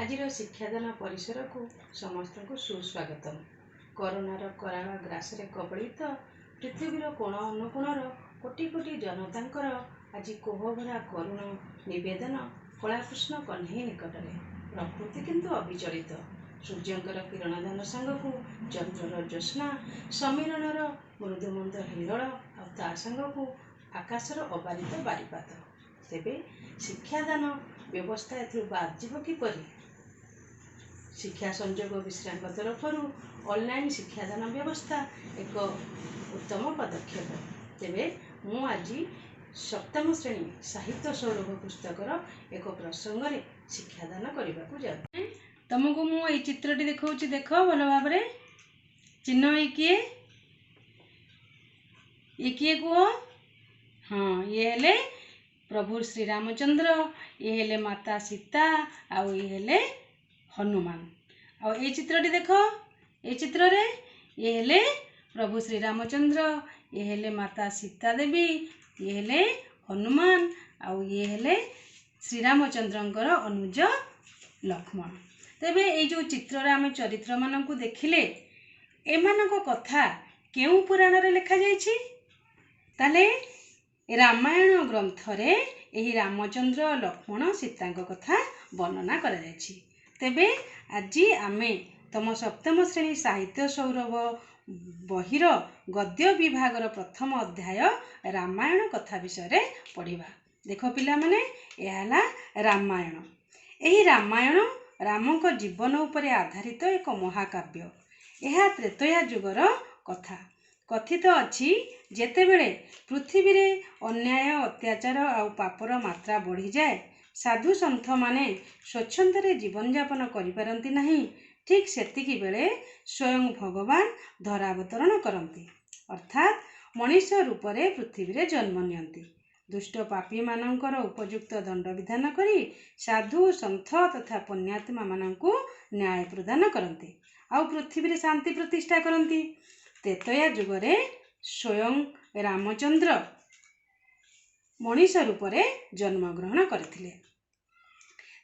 ଆଜିର ଶିକ୍ଷାଦାନ ପରିସରକୁ ସମସ୍ତଙ୍କୁ ସୁସ୍ୱାଗତମ। କରୋନାର କରାଳ ଗ୍ରାସରେ କବଳିତ ପୃଥିବୀର କୋଣ ଅନୁକୋଣର କୋଟି କୋଟି ଜନତାଙ୍କର ଆଜି କୋହଭରା କରୁଣ ନିବେଦନ କଳାକୃଷ୍ଣ କହ୍ନେଇ ନିକଟରେ। ପ୍ରକୃତି କିନ୍ତୁ ଅବିଚଳିତ। ସୂର୍ଯ୍ୟଙ୍କର କିରଣଦାନ ସାଙ୍ଗକୁ ଚନ୍ଦ୍ରର ଜ୍ୟୋତ୍ସ୍ନା, ସମୀରଣର ମୃଦୁମନ୍ଦ ହିଲ୍ଲୋଳ, ଆଉ ତା ସାଙ୍ଗକୁ ଆକାଶର ଅବାରିତ ବାରିପାତ। ତେବେ ଶିକ୍ଷାଦାନ ବ୍ୟବସ୍ଥା ଏଥିରୁ ବାଦ୍ ଯିବ କିପରି? ଶିକ୍ଷା ସଂଯୋଗ ବିଶ୍ରାଙ୍କ ତରଫରୁ ଅନଲାଇନ୍ ଶିକ୍ଷାଦାନ ବ୍ୟବସ୍ଥା ଏକ ଉତ୍ତମ ପଦକ୍ଷେପ। ତେବେ ମୁଁ ଆଜି ସପ୍ତମ ଶ୍ରେଣୀ ସାହିତ୍ୟ ସୌରଭ ପୁସ୍ତକର ଏକ ପ୍ରସଙ୍ଗରେ ଶିକ୍ଷାଦାନ କରିବାକୁ ଯାଉଛି। ତମକୁ ମୁଁ ଏଇ ଚିତ୍ରଟି ଦେଖାଉଛି, ଦେଖ ଭଲ ଭାବରେ ଚିହ୍ନ। ଏଇ କିଏ? ଇଏ କିଏ କୁହ? ହଁ, ଇଏ ହେଲେ ପ୍ରଭୁ ଶ୍ରୀରାମଚନ୍ଦ୍ର, ଇଏ ହେଲେ ମାତା ସୀତା, ଆଉ ଇଏ ହେଲେ ହନୁମାନ। ଆଉ ଏଇ ଚିତ୍ରଟି ଦେଖ। ଏଇ ଚିତ୍ରରେ ଇଏ ହେଲେ ପ୍ରଭୁ ଶ୍ରୀରାମଚନ୍ଦ୍ର, ଇଏ ହେଲେ ମାତା ସୀତା ଦେବୀ, ଇଏ ହେଲେ ହନୁମାନ, ଆଉ ଇଏ ହେଲେ ଶ୍ରୀରାମଚନ୍ଦ୍ରଙ୍କର ଅନୁଜ ଲକ୍ଷ୍ମଣ। ତେବେ ଏଇ ଯେଉଁ ଚିତ୍ରରେ ଆମେ ଚରିତ୍ରମାନଙ୍କୁ ଦେଖିଲେ, ଏମାନଙ୍କ କଥା କେଉଁ ପୁରାଣରେ ଲେଖାଯାଇଛି? ତାହେଲେ ରାମାୟଣ ଗ୍ରନ୍ଥରେ ଏହି ରାମଚନ୍ଦ୍ର, ଲକ୍ଷ୍ମଣ, ସୀତାଙ୍କ କଥା ବର୍ଣ୍ଣନା କରାଯାଇଛି। ତେବେ ଆଜି ଆମେ ତମ ସପ୍ତମ ଶ୍ରେଣୀ ସାହିତ୍ୟ ସୌରଭ ବହିର ଗଦ୍ୟ ବିଭାଗର ପ୍ରଥମ ଅଧ୍ୟାୟ ରାମାୟଣ କଥା ବିଷୟରେ ପଢ଼ିବା। ଦେଖ ପିଲାମାନେ, ଏହା ହେଲା ରାମାୟଣ। ଏହି ରାମାୟଣ ରାମଙ୍କ ଜୀବନ ଉପରେ ଆଧାରିତ ଏକ ମହାକାବ୍ୟ। ଏହା ତ୍ରେତୟା ଯୁଗର କଥା। କଥିତ ଅଛି, ଯେତେବେଳେ ପୃଥିବୀରେ ଅନ୍ୟାୟ, ଅତ୍ୟାଚାର ଆଉ ପାପର ମାତ୍ରା ବଢ଼ିଯାଏ, ସାଧୁ ସନ୍ଥମାନେ ସ୍ୱଚ୍ଛନ୍ଦରେ ଜୀବନଯାପନ କରିପାରନ୍ତି ନାହିଁ, ଠିକ୍ ସେତିକି ବେଳେ ସ୍ୱୟଂ ଭଗବାନ ଧରାବତରଣ କରନ୍ତି, ଅର୍ଥାତ୍ ମଣିଷ ରୂପରେ ପୃଥିବୀରେ ଜନ୍ମ ନିଅନ୍ତି। ଦୁଷ୍ଟ ପାପୀମାନଙ୍କର ଉପଯୁକ୍ତ ଦଣ୍ଡବିଧାନ କରି ସାଧୁ ସନ୍ଥ ତଥା ପୁଣ୍ୟାତ୍ମାମାନଙ୍କୁ ନ୍ୟାୟ ପ୍ରଦାନ କରନ୍ତି ଆଉ ପୃଥିବୀରେ ଶାନ୍ତି ପ୍ରତିଷ୍ଠା କରନ୍ତି। ତ୍ରେତୟା ଯୁଗରେ ସ୍ୱୟଂ ରାମଚନ୍ଦ୍ର ମଣିଷ ରୂପରେ ଜନ୍ମଗ୍ରହଣ କରିଥିଲେ।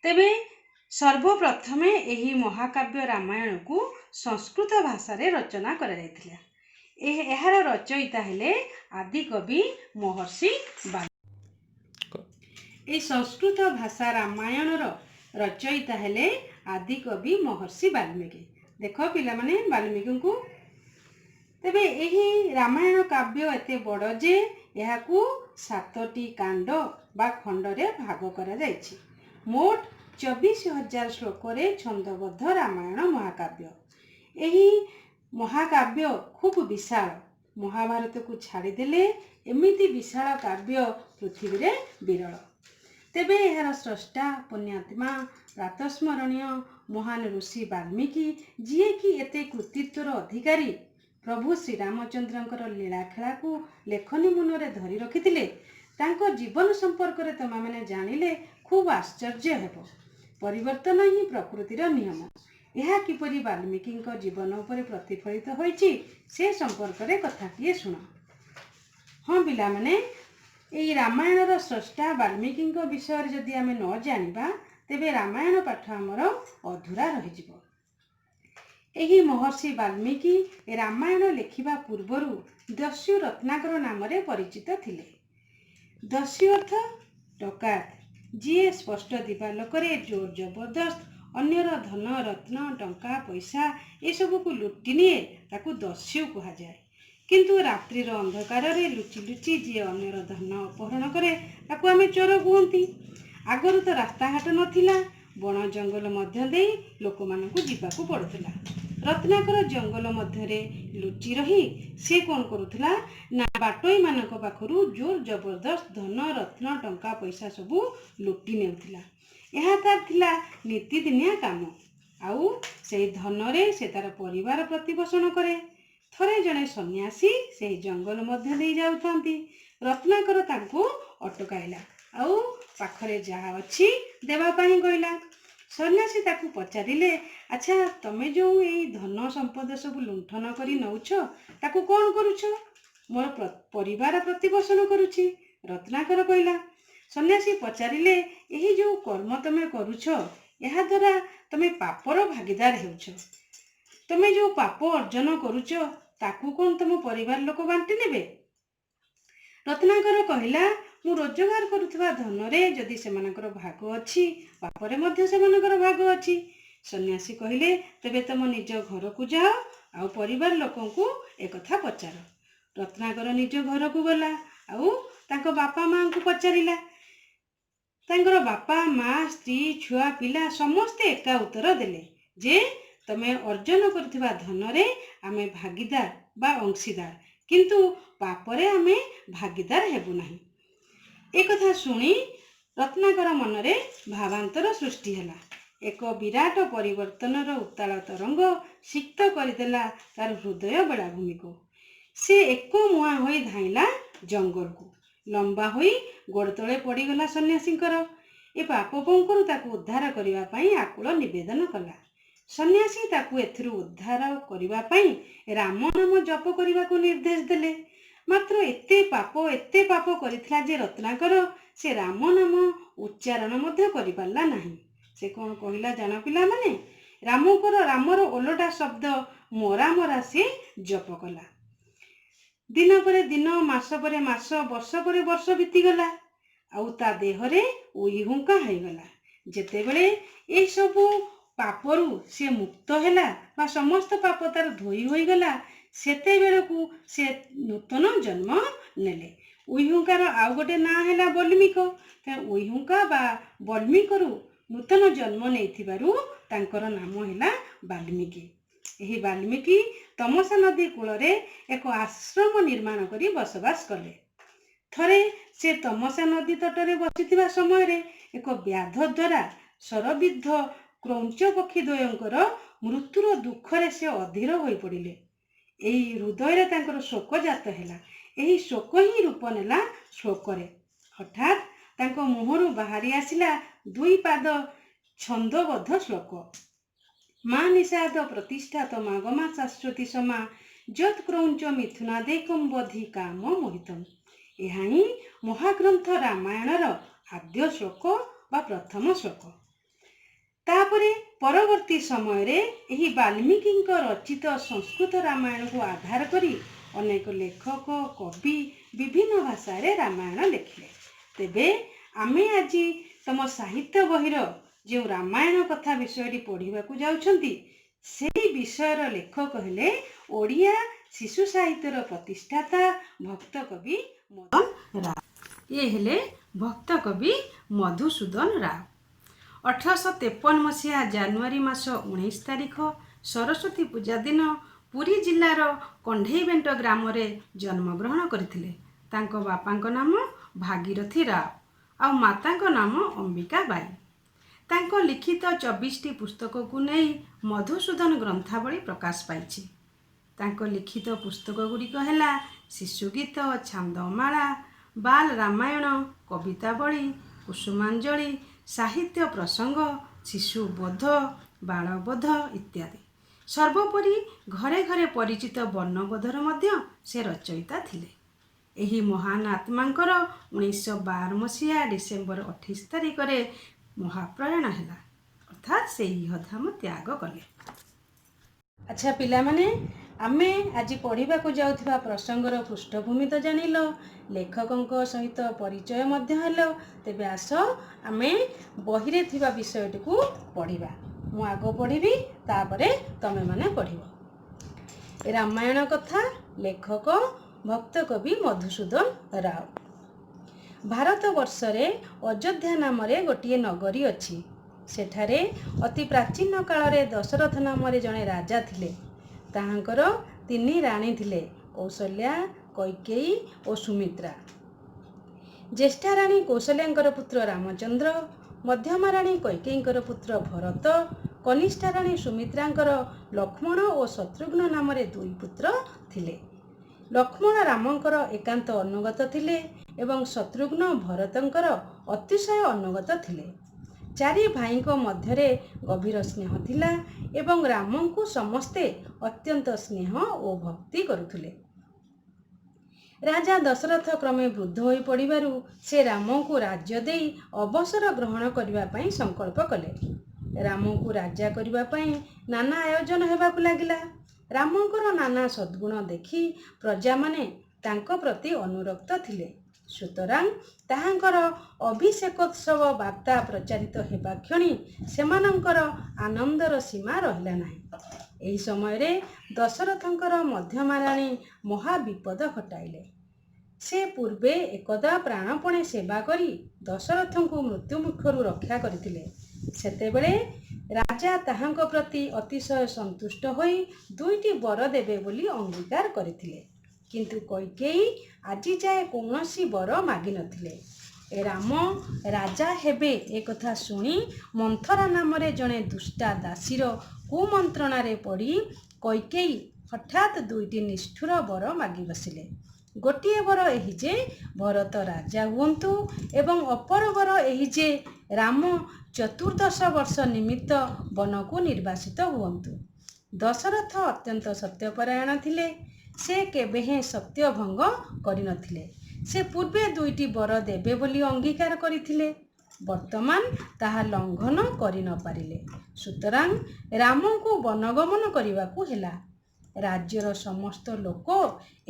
ତେବେ ସର୍ବପ୍ରଥମେ ଏହି ମହାକାବ୍ୟ ରାମାୟଣକୁ ସଂସ୍କୃତ ଭାଷାରେ ରଚନା କରାଯାଇଥିଲା। ଏହାର ରଚୟିତା ହେଲେ ଆଦିକବି ମହର୍ଷି ବାଲ୍ମୀକି। ଏହି ସଂସ୍କୃତ ଭାଷା ରାମାୟଣର ରଚୟିତା ହେଲେ ଆଦିକବି ମହର୍ଷି ବାଲ୍ମୀକି। ଦେଖ ପିଲାମାନେ ବାଲ୍ମୀକିଙ୍କୁ। ତେବେ ଏହି ରାମାୟଣ କାବ୍ୟ ଏତେ ବଡ଼ ଯେ ଏହାକୁ ସାତଟି କାଣ୍ଡ ବା ଖଣ୍ଡରେ ଭାଗ କରାଯାଇଛି। ମୋଟ 24,000 ଶ୍ଲୋକରେ ଛନ୍ଦବଦ୍ଧ ରାମାୟଣ ମହାକାବ୍ୟ। ଏହି ମହାକାବ୍ୟ ଖୁବ୍ ବିଶାଳ। ମହାଭାରତକୁ ଛାଡ଼ିଦେଲେ ଏମିତି ବିଶାଳ କାବ୍ୟ ପୃଥିବୀରେ ବିରଳ। ତେବେ ଏହାର ସ୍ରଷ୍ଟା ପୁଣ୍ୟାତ୍ମା ପ୍ରାତଃସ୍ମରଣୀୟ ମହାନ ଋଷି ବାଲ୍ମୀକି, ଯିଏକି ଏତେ କୃତିତ୍ୱର ଅଧିକାରୀ, ପ୍ରଭୁ ଶ୍ରୀରାମଚନ୍ଦ୍ରଙ୍କର ଲୀଳାଖେଳାକୁ ଲେଖନୀ ମୁନରେ ଧରି ରଖିଥିଲେ, ତାଙ୍କ ଜୀବନ ସମ୍ପର୍କରେ ତମେମାନେ ଜାଣିଲେ ଖୁବ୍ ଆଶ୍ଚର୍ଯ୍ୟ ହେବ। ପରିବର୍ତ୍ତନ ହିଁ ପ୍ରକୃତିର ନିୟମ। ଏହା କିପରି ବାଲ୍ମୀକିଙ୍କ ଜୀବନ ଉପରେ ପ୍ରତିଫଳିତ ହୋଇଛି, ସେ ସମ୍ପର୍କରେ କଥାଟିଏ ଶୁଣ। ହଁ ପିଲାମାନେ, ଏଇ ରାମାୟଣର ସ୍ରଷ୍ଟା ବାଲ୍ମୀକିଙ୍କ ବିଷୟରେ ଯଦି ଆମେ ନ ଜାଣିବା, ତେବେ ରାମାୟଣ ପାଠ ଆମର ଅଧୁରା ରହିଯିବ। ଏହି ମହର୍ଷି ବାଲ୍ମୀକି ରାମାୟଣ ଲେଖିବା ପୂର୍ବରୁ ଦସ୍ୟୁ ରତ୍ନାକର ନାମରେ ପରିଚିତ ଥିଲେ। ଦସ୍ୟୁ ଅର୍ଥ ଡକାୟତ। ଯିଏ ସ୍ପଷ୍ଟ ଦିବାଲୋକରେ ଜୋର ଜବରଦସ୍ତ ଅନ୍ୟର ଧନ, ରତ୍ନ, ଟଙ୍କା ପଇସା ଏସବୁକୁ ଲୁଟି ନିଏ, ତାକୁ ଦସ୍ୟୁ କୁହାଯାଏ। କିନ୍ତୁ ରାତ୍ରିର ଅନ୍ଧକାରରେ ଲୁଚି ଲୁଚି ଯିଏ ଅନ୍ୟର ଧନ ଅପହରଣ କରେ, ତାକୁ ଆମେ ଚୋର କୁହନ୍ତି। ଆଗରୁ ତ ରାସ୍ତାଘାଟ ନଥିଲା। ବଣ ଜଙ୍ଗଲ ମଧ୍ୟ ଦେଇ ଲୋକମାନଙ୍କୁ ଯିବାକୁ ପଡ଼ୁଥିଲା। ରତ୍ନାକର ଜଙ୍ଗଲ ମଧ୍ୟରେ ଲୁଚି ରହି ସେ କ'ଣ କରୁଥିଲା ନା ବାଟୋଇମାନଙ୍କ ପାଖରୁ ଜୋର ଜବରଦସ୍ତ ଧନ, ରତ୍ନ, ଟଙ୍କା ପଇସା ସବୁ ଲୁଟି ନେଉଥିଲା। ଏହା ତାର ଥିଲା ନିତିଦିନିଆ କାମ। ଆଉ ସେଇ ଧନରେ ସେ ତାର ପରିବାର ପ୍ରତିପୋଷଣ କରେ। ଥରେ ଜଣେ ସନ୍ନ୍ୟାସୀ ସେହି ଜଙ୍ଗଲ ମଧ୍ୟ ଦେଇ ଯାଉଥାନ୍ତି। ରତ୍ନାକର ତାଙ୍କୁ ଅଟକାଇଲା ଆଉ ପାଖରେ ଯାହା ଅଛି ଦେବା ପାଇଁ କହିଲା। ସନ୍ନ୍ୟାସୀ ତାକୁ ପଚାରିଲେ, "ଆଚ୍ଛା, ତମେ ଯେଉଁ ଏଇ ଧନ ସମ୍ପଦ ସବୁ ଲୁଣ୍ଠନ କରି ନଉଛ, ତାକୁ କ'ଣ କରୁଛ?" "ମୋର ପରିବାର ପ୍ରତିପୋଷଣ କରୁଛି," ରତ୍ନାକର କହିଲା। ସନ୍ନ୍ୟାସୀ ପଚାରିଲେ, "ଏହି ଯେଉଁ କର୍ମ ତମେ କରୁଛ, ଏହାଦ୍ୱାରା ତମେ ପାପର ଭାଗୀଦାର ହେଉଛ। ତମେ ଯେଉଁ ପାପ ଅର୍ଜନ କରୁଛ, ତାକୁ କ'ଣ ତମ ପରିବାର ଲୋକ ବାଣ୍ଟି ନେବେ? ରତ୍ନାକର କହିଲା, ମୁଁ ରୋଜଗାର କରୁଥିବା ଧନରେ ଯଦି ସେମାନଙ୍କର ଭାଗ ଅଛି, ପାପରେ ମଧ୍ୟ ସେମାନଙ୍କର ଭାଗ ଅଛି। ସନ୍ନ୍ୟାସୀ କହିଲେ, ତେବେ ତମ ନିଜ ଘରକୁ ଯାଅ ଆଉ ପରିବାର ଲୋକଙ୍କୁ ଏକଥା ପଚାର। ରତ୍ନାକର ନିଜ ଘରକୁ ଗଲା ଆଉ ତାଙ୍କ ବାପା ମାଆଙ୍କୁ ପଚାରିଲା। ତାଙ୍କର ବାପା ମା, ସ୍ତ୍ରୀ, ଛୁଆ ପିଲା ସମସ୍ତେ ଏକା ଉତ୍ତର ଦେଲେ ଯେ ତମେ ଅର୍ଜନ କରୁଥିବା ଧନରେ ଆମେ ଭାଗୀଦାର ବା ଅଂଶୀଦାର, କିନ୍ତୁ ପାପରେ ଆମେ ଭାଗୀଦାର ହେବୁ ନାହିଁ। ଏକଥା ଶୁଣି ରତ୍ନାକର ମନରେ ଭାବାନ୍ତର ସୃଷ୍ଟି ହେଲା। ଏକ ବିରାଟ ପରିବର୍ତ୍ତନର ଉତ୍ତାଳ ତରଙ୍ଗ ସିକ୍ତ କରିଦେଲା ତାର ହୃଦୟ ବେଳାଭୂମିକୁ। ସେ ଏକ ମୁହାଁ ହୋଇ ଧାଇଁଲା ଜଙ୍ଗଲକୁ। ଲମ୍ବା ହୋଇ ଗୋଡ଼ ତଳେ ପଡ଼ିଗଲା ସନ୍ନ୍ୟାସୀଙ୍କର। ଏ ପାପ ପଙ୍କରୁ ତାକୁ ଉଦ୍ଧାର କରିବା ପାଇଁ ଆକୁଳ ନିବେଦନ କଲା। ସନ୍ନ୍ୟାସୀ ତାକୁ ଏଥିରୁ ଉଦ୍ଧାର କରିବା ପାଇଁ ରାମ ନାମ ଜପ କରିବାକୁ ନିର୍ଦ୍ଦେଶ ଦେଲେ। ମାତ୍ର ଏତେ ପାପ, ଏତେ ପାପ କରିଥିଲା ଯେ ରତ୍ନାକର ସେ ରାମ ନାମ ଉଚ୍ଚାରଣ ମଧ୍ୟ କରିପାରିଲା ନାହିଁ। ସେ କ'ଣ କହିଲା ଜାଣ ପିଲାମାନେ? ରାମଙ୍କର, ରାମର ଓଲଟା ଶବ୍ଦ ମରା ମରା ସେ ଜପ କଲା। ଦିନ ପରେ ଦିନ, ମାସ ପରେ ମାସ, ବର୍ଷ ପରେ ବର୍ଷ ବିତିଗଲା ଆଉ ତା ଦେହରେ ଉଇହୁଙ୍କା ହେଇଗଲା। ଯେତେବେଳେ ଏସବୁ ପାପରୁ ସେ ମୁକ୍ତ ହେଲା ବା ସମସ୍ତ ପାପ ତାର ଧୋଇ ହୋଇଗଲା, ସେତେବେଳକୁ ସେ ନୂତନ ଜନ୍ମ ନେଲେ। ଉଇହୁଙ୍କାର ଆଉ ଗୋଟେ ନାଁ ହେଲା ବଲ୍ମିକ। ତେଣୁ ଉଇହୁଙ୍କା ବା ବଲ୍ମିକରୁ ନୂତନ ଜନ୍ମ ନେଇଥିବାରୁ ତାଙ୍କର ନାମ ହେଲା ବାଲ୍ମୀକି। ଏହି ବାଲ୍ମୀକି ତମସା ନଦୀ କୂଳରେ ଏକ ଆଶ୍ରମ ନିର୍ମାଣ କରି ବସବାସ କଲେ। ଥରେ ସେ ତମସା ନଦୀ ତଟରେ ବସିଥିବା ସମୟରେ ଏକ ବ୍ୟାଧ ଦ୍ୱାରା ଶରବିଦ୍ଧ କ୍ରୌଞ୍ଚ ପକ୍ଷୀ ଦ୍ୱୟଙ୍କର ମୃତ୍ୟୁର ଦୁଃଖରେ ସେ ଅଧୀର ହୋଇପଡ଼ିଲେ। ଏହି ହୃଦୟରେ ତାଙ୍କର ଶୋକ ଜାତ ହେଲା। ଏହି ଶୋକ ହିଁ ରୂପ ନେଲା ଶ୍ଲୋକରେ। ହଠାତ୍ ତାଙ୍କ ମୁହଁରୁ ବାହାରି ଆସିଲା ଦୁଇ ପାଦ ଛନ୍ଦୋବଦ୍ଧ ଶ୍ଲୋକ। ମା ନିଷାଦ ପ୍ରତିଷ୍ଠାତ ମାଗମା ଶାଶ୍ୱତୀ ସମା ଯତ୍ କ୍ରୌଞ୍ଚ ମିଥୁନାଦେକಂ ବଧି କାମ ମୋହିତମ୍। ଏହା ହିଁ ମହାଗ୍ରନ୍ଥ ରାମାୟଣର ଆଦ୍ୟ ଶ୍ଲୋକ ବା ପ୍ରଥମ ଶ୍ଲୋକ। ତାପରେ ପରବର୍ତ୍ତୀ ସମୟରେ ଏହି ବାଲ୍ମୀକିଙ୍କ ରଚିତ ସଂସ୍କୃତ ରାମାୟଣକୁ ଆଧାର କରି ଅନେକ ଲେଖକ, କବି ବିଭିନ୍ନ ଭାଷାରେ ରାମାୟଣ ଲେଖିଲେ। ତେବେ ଆମେ ଆଜି ତମ ସାହିତ୍ୟ ବହିର ଯେଉଁ ରାମାୟଣ କଥା ବିଷୟଟି ପଢ଼ିବାକୁ ଯାଉଛନ୍ତି, ସେଇ ବିଷୟର ଲେଖକ ହେଲେ ଓଡ଼ିଆ ଶିଶୁ ସାହିତ୍ୟର ପ୍ରତିଷ୍ଠାତା ଭକ୍ତ କବି ମଦନ ରାଓ। ଇଏ ହେଲେ ଭକ୍ତ କବି ମଧୁସୂଦନ ରାଓ। 1853 ମସିହା ଜାନୁଆରୀ ମାସ 19 ତାରିଖ ସରସ୍ୱତୀ ପୂଜା ଦିନ ପୁରୀ ଜିଲ୍ଲାର କଣ୍ଢେଇବେଣ୍ଟ ଗ୍ରାମରେ ଜନ୍ମଗ୍ରହଣ କରିଥିଲେ। ତାଙ୍କ ବାପାଙ୍କ ନାମ ଭାଗୀରଥି ରାଓ ଆଉ ମାତାଙ୍କ ନାମ ଅମ୍ବିକା ବାଇ। ତାଙ୍କ ଲିଖିତ 24ଟି ପୁସ୍ତକକୁ ନେଇ ମଧୁସୂଦନ ଗ୍ରନ୍ଥାବଳୀ ପ୍ରକାଶ ପାଇଛି। ତାଙ୍କ ଲିଖିତ ପୁସ୍ତକ ଗୁଡ଼ିକ ହେଲା ଶିଶୁଗୀତ, ଛାନ୍ଦମାଳା, ବାଲ ରାମାୟଣ, କବିତାବଳୀ, କୁସୁମାଞ୍ଜଳି, ସାହିତ୍ୟ ପ୍ରସଙ୍ଗ, ଶିଶୁବୋଧ, ବାଳବୋଧ ଇତ୍ୟାଦି। ସର୍ବୋପରି ଘରେ ଘରେ ପରିଚିତ ବର୍ଣ୍ଣବୋଧର ମଧ୍ୟ ସେ ରଚୟିତା ଥିଲେ। ଏହି ମହାନ ଆତ୍ମାଙ୍କର 1912 ମସିହା ଡିସେମ୍ବର 28 ତାରିଖରେ ମହାପ୍ରୟାଣ ହେଲା, ଅର୍ଥାତ୍ ସେ ଇହଧାମ ତ୍ୟାଗ କଲେ। ଆଚ୍ଛା ପିଲାମାନେ, ଆମେ ଆଜି ପଢ଼ିବାକୁ ଯାଉଥିବା ପ୍ରସଙ୍ଗର ପୃଷ୍ଠଭୂମି ତ ଜାଣିଲ, ଲେଖକଙ୍କ ସହିତ ପରିଚୟ ମଧ୍ୟ ହେଲ। ତେବେ ଆସ ଆମେ ବହିରେ ଥିବା ବିଷୟଟିକୁ ପଢ଼ିବା। ମୁଁ ଆଗ ପଢ଼ିବି, ତାପରେ ତମେମାନେ ପଢ଼ିବ। ରାମାୟଣ କଥା, ଲେଖକ ଭକ୍ତକବି ମଧୁସୂଦନ ରାଓ। ଭାରତବର୍ଷରେ ଅଯୋଧ୍ୟା ନାମରେ ଗୋଟିଏ ନଗରୀ ଅଛି। ସେଠାରେ ଅତି ପ୍ରାଚୀନ କାଳରେ ଦଶରଥ ନାମରେ ଜଣେ ରାଜା ଥିଲେ। ତାହାଙ୍କର ତିନି ରାଣୀ ଥିଲେ, କୌଶଲ୍ୟା, କୈକେୟୀ ଓ ସୁମିତ୍ରା। ଜ୍ୟେଷ୍ଠା ରାଣୀ କୌଶଲ୍ୟାଙ୍କର ପୁତ୍ର ରାମଚନ୍ଦ୍ର, ମଧ୍ୟମା ରାଣୀ କୈକେୟୀଙ୍କର ପୁତ୍ର ଭରତ, କନିଷ୍ଠା ରାଣୀ ସୁମିତ୍ରାଙ୍କର ଲକ୍ଷ୍ମଣ ଓ ଶତ୍ରୁଘ୍ନ ନାମରେ ଦୁଇ ପୁତ୍ର ଥିଲେ। ଲକ୍ଷ୍ମଣ ରାମଙ୍କର ଏକାନ୍ତ ଅନୁଗତ ଥିଲେ ଏବଂ ଶତ୍ରୁଘ୍ନ ଭରତଙ୍କର ଅତିଶୟ ଅନୁଗତ ଥିଲେ। ଚାରି ଭାଇଙ୍କ ମଧ୍ୟରେ ଗଭୀର ସ୍ନେହ ଥିଲା ଏବଂ ରାମଙ୍କୁ ସମସ୍ତେ ଅତ୍ୟନ୍ତ ସ୍ନେହ ଓ ଭକ୍ତି କରୁଥିଲେ। ରାଜା ଦଶରଥ କ୍ରମେ ବୃଦ୍ଧ ହୋଇ ପଡ଼ିବାରୁ ସେ ରାମଙ୍କୁ ରାଜ୍ୟ ଦେଇ ଅବସର ଗ୍ରହଣ କରିବା ପାଇଁ ସଂକଳ୍ପ କଲେ। ରାମଙ୍କୁ ରାଜା କରିବା ପାଇଁ ନାନା ଆୟୋଜନ ହେବାକୁ ଲାଗିଲା। ରାମଙ୍କର ନାନା ସଦ୍ଗୁଣ ଦେଖି ପ୍ରଜାମାନେ ତାଙ୍କ ପ୍ରତି ଅନୁରକ୍ତ ଥିଲେ। ସୁତରାଂ ତାହାଙ୍କର ଅଭିଷେକୋତ୍ସବ ବାର୍ତ୍ତା ପ୍ରଚାରିତ ହେବା କ୍ଷଣି ସେମାନଙ୍କର ଆନନ୍ଦର ସୀମା ରହିଲା ନାହିଁ। ଏହି ସମୟରେ ଦଶରଥଙ୍କର ମଧ୍ୟମା ରାଣୀ ମହାବିପଦ ଘଟାଇଲେ। ସେ ପୂର୍ବେ ଏକଦା ପ୍ରାଣପଣେ ସେବା କରି ଦଶରଥଙ୍କୁ ମୃତ୍ୟୁମୁଖରୁ ରକ୍ଷା କରିଥିଲେ। ସେତେବେଳେ ରାଜା ତାହାଙ୍କ ପ୍ରତି ଅତିଶୟ ସନ୍ତୁଷ୍ଟ ହୋଇ ଦୁଇଟି ବର ଦେବେ ବୋଲି ଅଙ୍ଗୀକାର କରିଥିଲେ। କିନ୍ତୁ କୈକେୟୀ ଆଜିଯାଏ କୌଣସି ବର ମାଗିନଥିଲେ। ରାମ ରାଜା ହେବେ ଏକଥା ଶୁଣି ମନ୍ଥରା ନାମରେ ଜଣେ ଦୁଷ୍ଟା ଦାସୀର କୁମନ୍ତ୍ରଣାରେ ପଡ଼ି କୈକେୟୀ ହଠାତ୍ ଦୁଇଟି ନିଷ୍ଠୁର ବର ମାଗି ବସିଲେ। ଗୋଟିଏ ବର ଏହି ଯେ ଭରତ ରାଜା ହୁଅନ୍ତୁ ଏବଂ ଅପର ବର ଏହି ଯେ ରାମ 14 ବର୍ଷ ନିମିତ୍ତ ବନକୁ ନିର୍ବାସିତ ହୁଅନ୍ତୁ। ଦଶରଥ ଅତ୍ୟନ୍ତ ସତ୍ୟପରାୟଣ ଥିଲେ। ସେ କେବେହେଁ ସତ୍ୟ ଭଙ୍ଗ କରିନଥିଲେ। ସେ ପୂର୍ବେ ଦୁଇଟି ବର ଦେବେ ବୋଲି ଅଙ୍ଗୀକାର କରିଥିଲେ। ବର୍ତ୍ତମାନ ତାହା ଲଙ୍ଘନ କରି ନପାରିଲେ। ସୁତରାଂ ରାମଙ୍କୁ ବନଗମନ କରିବାକୁ ହେଲା। ରାଜ୍ୟର ସମସ୍ତ ଲୋକ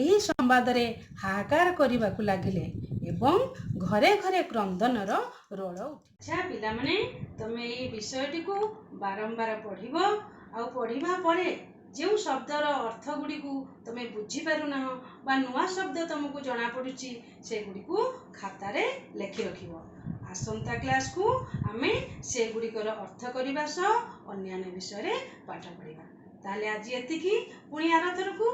ଏହି ସମ୍ବାଦରେ ହାହାକାର କରିବାକୁ ଲାଗିଲେ ଏବଂ ଘରେ ଘରେ କ୍ରନ୍ଦନର ରୋଳ ଉଠିଲା। ଆଚ୍ଛା ପିଲାମାନେ, ତମେ ଏଇ ବିଷୟଟିକୁ ବାରମ୍ବାର ପଢ଼ିବ ଆଉ ପଢ଼ିବା ପରେ ଯେଉଁ ଶବ୍ଦର ଅର୍ଥ ଗୁଡ଼ିକୁ ତମେ ବୁଝିପାରୁନାହଁ ବା ନୂଆ ଶବ୍ଦ ତମକୁ ଜଣାପଡ଼ୁଛି, ସେଗୁଡ଼ିକୁ ଖାତାରେ ଲେଖି ରଖିବ। ଆସନ୍ତା କ୍ଲାସ୍କୁ ଆମେ ସେଗୁଡ଼ିକର ଅର୍ଥ କରିବା ସହ ଅନ୍ୟାନ୍ୟ ବିଷୟରେ ପାଠ ପଢ଼ିବା। ତାହେଲେ ଆଜି ଏତିକି, ପୁଣି ଆରଥରକୁ।